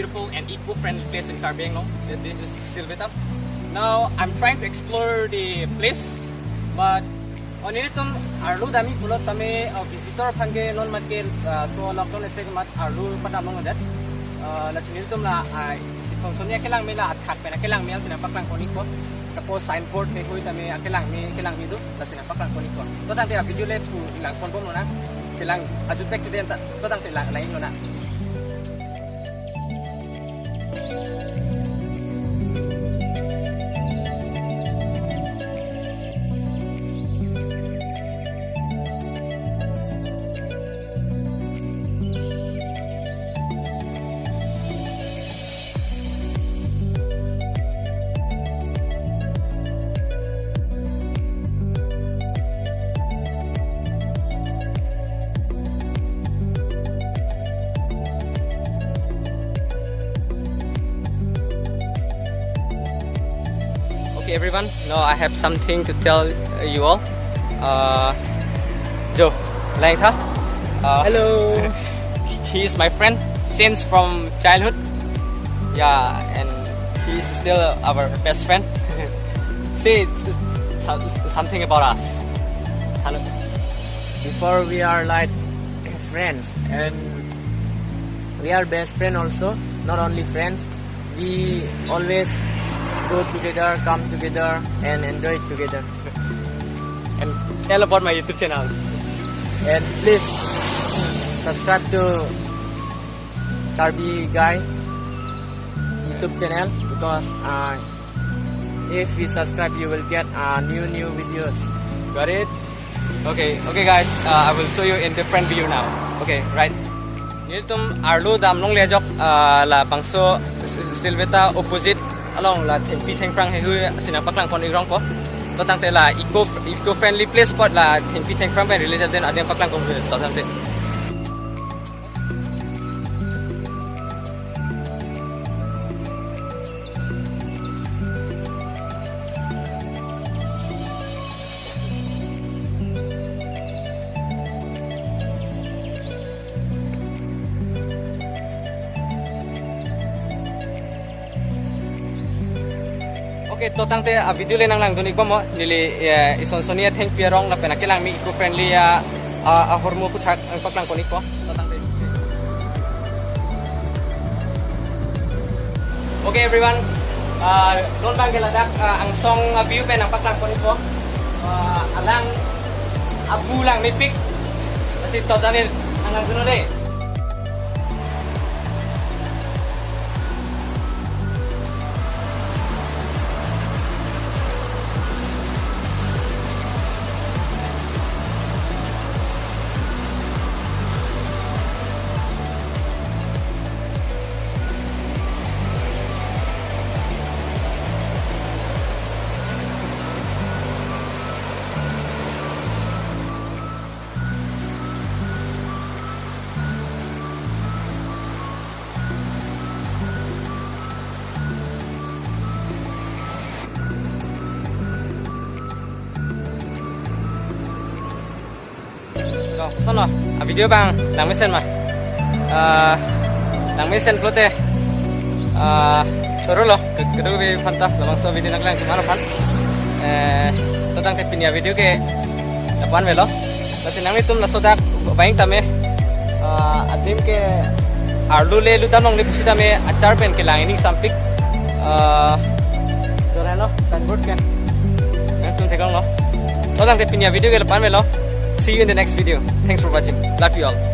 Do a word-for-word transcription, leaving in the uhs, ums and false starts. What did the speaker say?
Beautiful and eco-friendly place in Karbi Anglong. This is Silveta. Now I'm trying to explore the place, but on ilitum arlo damji pulo tame, uh, visitor aphan ke non mat ke, uh, so lockdown isi ke mat arlo padam longledet. Uh, lasi nelitum la, uh, ison soni akelang me la athak pen akelang me si nangpaklang pon-ikpo. Suppose signboard me hui tame akelang me, akelang me do, lasi nangpaklang pon-ikpo. To tangte a video le thu lang ponbom lonang. Kelang ajut tek den ta, to tangte lang lain lonang. Okay, everyone. Now I have something to tell, uh, you all. Uh, Jo, lang tha. Uh, Hello. He is my friend since from childhood. Yeah, and he is still our best friend. Say s-, s-, something about us. Hello. Before we are like friends, and we are best friend also, not only friends. We always go together, come together, and enjoy it together. And tell about my YouTube channel. And please subscribe to Karbi Guy YouTube channel, because, uh, if you subscribe, you will get, uh, new new videos. Got it? Okay, okay, guys, uh, I will show you in different view now. Okay, right. Nelitum arlo dam longle ajok, uh, labangso Silveta opposite along la thengpi thengphrang heihui si nangpaklang pon-ik rongpo. To tangte la eco, eco-friendly place apot la thengpi thengphrang pen related den adeng paklang pon-ik to tangte. Okay, to tangte a video le nanglangdun-ikbom mo, neli, eh, ison soni athengpi arong lapen akelang me eco-friendly a, a, ahormu aphuthak nangpaklang pon-ikpo. To tangte. Okay, everyone. Uh, non bang ke ladak, uh, angsong a view pen nangpaklang pon-ikpo. Uh, alang abu lang mepik. Lasi to tangte nanglangdun-o dei. To, koson lo, a video bang nangmesen ma? Ah, nangmesen pulote, ah, choro lo, ke-, kedo bi phanta, labangso video nanglang cuma lo phan. Eh, to tangte pini a video ke lapu-an avelo. Lasi nanglitum laso dak bang tame, ah, adim ke arlo le lutdam longle pusi tame achar pen kelang ining sampik. Ah, jorano, signboard pen. Nangtum theklonglo. To tangte pini a video ke lapu-an avelo. See you in the next video. Thanks for watching. Love you all.